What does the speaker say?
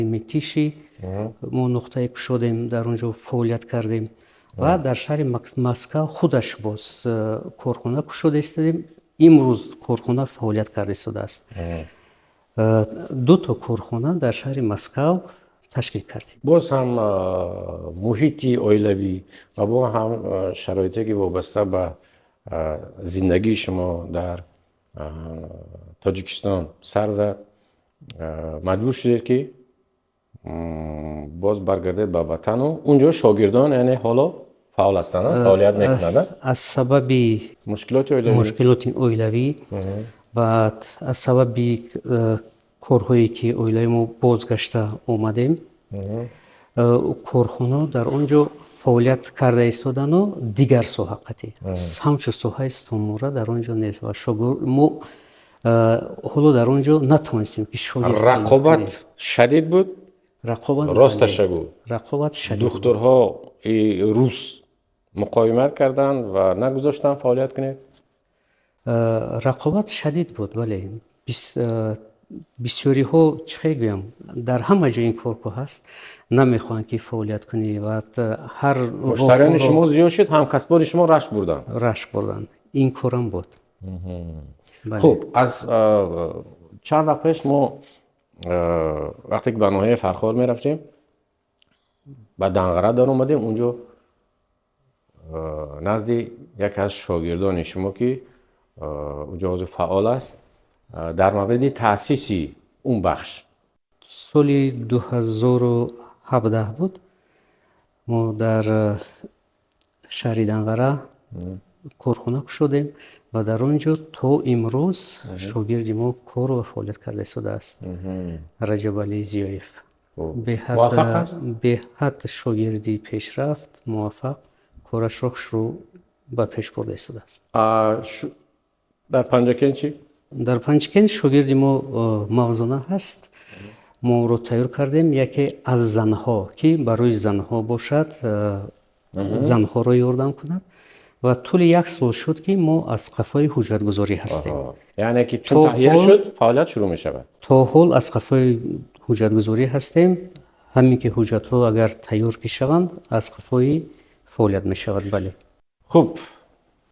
Мытищи мо нуқтае кушодем, дар он ҷо фаъолият кардем ва дар шаҳри Москав худаш боз корхона кушода истодем. Имрӯз корхона фаъолият карда истодааст. Дуто корхона дар шаҳри Москав ташкил кардем. Боз ҳам муҳити оилавӣ ва бо ҳам шароите, ки вобаста ба зиндагии шумо дар Тоҷикистон сар зад, маҷбур шудед, ки боз баргардед ба ватану унҷо шогирдон, яъне, ҳоло фаъол ҳастанд, фаъолият мекунанд? Аз сабаби мушкилоти оилавӣ. Мушкилоти оилавӣ ва аз сабаби корҳое, ки оилаи мо бозгашта омадем, корхона дар он ҷо фаъолият карда истодану дигар соҳа қатъӣ, ҳамчун соҳаи сутунмуҳра дар он ҷо нест ва мо ҳоло дар он ҷо натавонистем, ки шогирд. Рақобат шадид буд. Рақобат. Росташа гӯ. Рақобат шадид. Духтурҳои рус муқовимат карданд ва нагузоштанд фаъолият кунед. Рақобат шадид буд, бале. Бисёриҳо, чӣ хел гӯям, дар ҳама ҷо ин корку ҳаст, намехоҳанд, ки фаъолият кунӣ ва ҳар Муштариёни шумо зиёд шуд, ҳамкасбони шумо рашк бурданд. Рашк бурданд, ин корам буд. Хуб, аз чанд вақт пеш мо вақте ки ба ноҳияи Фархор мерафтем, ба Данғара даромадем. Унҷо назди яке аз шогирдони шумо, ки унҷо ҳозир фаъол аст, дар мавриди таъсиси он бахш. Соли 2017 буд, мо дар шаҳри Данғара корхона кушодем ва дар он ҷо то имрӯз шогирди мо кору ва фаъолият карда истодааст, Раҷабалӣ Зиёев. Беҳад шогирди пешрафт, муваффақ, корашро хушрӯ ба пеш бурда истодааст. Дар Панҷакент чӣ? Дар Панҷакент шогирди мо Мавзуна ҳаст. Мо ӯро тайёр кардем, яке аз занҳо, ки барои занҳо бошад, занҳоро ёрдам кунад, ва тӯли як сол шуд, ки мо аз қафои ҳуҷҷатгузорӣ ҳастем. Яъне ки чун таҳия шуд, фаъолият шурӯъ мешавад. То ҳол аз қафои ҳуҷҷатгузорӣ ҳастем. Ҳамин ки ҳуҷҷатҳо агар тайёр ки шаванд, аз қафои фаъолият мешавад, бале. Хуб.